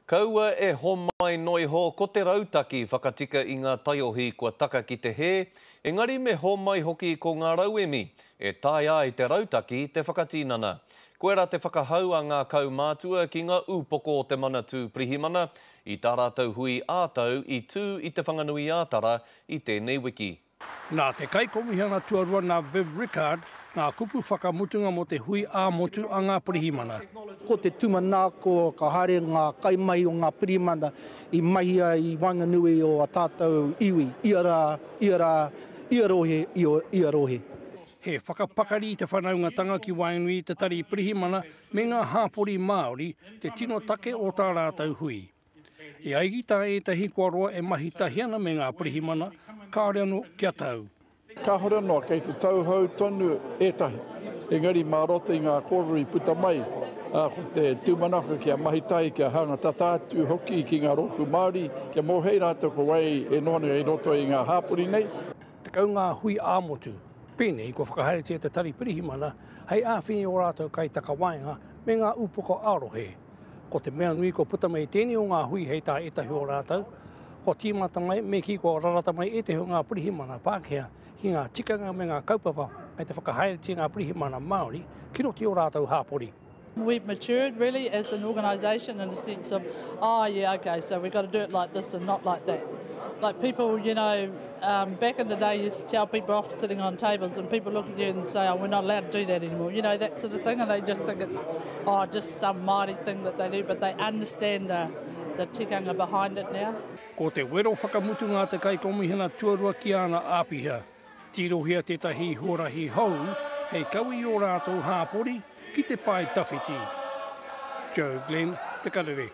Kaua e homai noiho ko te rautaki whakatika i ngā taiohi kua taka ki te hē, engari me homai hoki ko ngā rauemi e taea ai te rautaki te whakatinana. Koirā te whakahau a ngā kaumātua ki ngā ūpoko o te Manatū Pirihimana i tā rātou hui ā-tau i tū i Te Whanganui-ā-Tara i tēnei wiki. Nā te Kaikomihana Tuarua nā Viv Rickard ngā kupu whakamutunga mō te hui ā-motu a ngā pirihimana. Ko te tūmanako ka haere ngā kaimahi o ngā pirihimana i mahia i waenganui o a tātou iwi ia rā, ia rā, ia rohe, ia rohe. He whakapakari i te whanaungatanga ki waenganui i te Tari Pirihimana me ngā hāpori Māori te tino take o tā rātou hui. E ai ki tā ētahi kua roa e mahi tahi ana me ngā pirihimana, kāore anō kia tau. Kāore anō, kei te tauhou tonu ētahi. Engari mā roto i ngā kōrero i puta mai, ā, ko te tūmanako kia mahi tahi, kia hanga tata atu hoki ki ngā rōpū Māori, kia mōhei rātou ko wai e noho ana i roto i ngā hāpori nei. 10 ngā hui ā-motu, pēnei kua whakahaeretia te Tari Pirihimana hei āwhina i ō rātou kaitakawaenga me ngā upoko ā-rohe. Ko te mea nui kua puta mai tēnei o ngā hui hei tā ētahi o rātou, kua tīmata mai me kī kua rarata mai ētahi o ngā pirihimana Pākehā ki ngā tikanga me ngā kaupapa kei te whakahaeretia ngā pirihimana Māori ki roto i ō rātou hāpori. We've matured really as an organisation in the sense of, oh yeah, okay, so we've got to do it like this and not like that. Like people, you know, um, back in the day you used to tell people off sitting on tables and people look at you and say, oh, we're not allowed to do that anymore, you know, that sort of thing, and they just think it's, oh, just some mighty thing that they do, but they understand the, the tikanga behind it now. Ko te wero whakamutunga a te Kaikomihana Tuarua ki ana āpiha, tirohia tētahi huarahi hou hei kawe i ō rātou hāpori ki te pae tawhiti. Joe Glenn, Te Karere.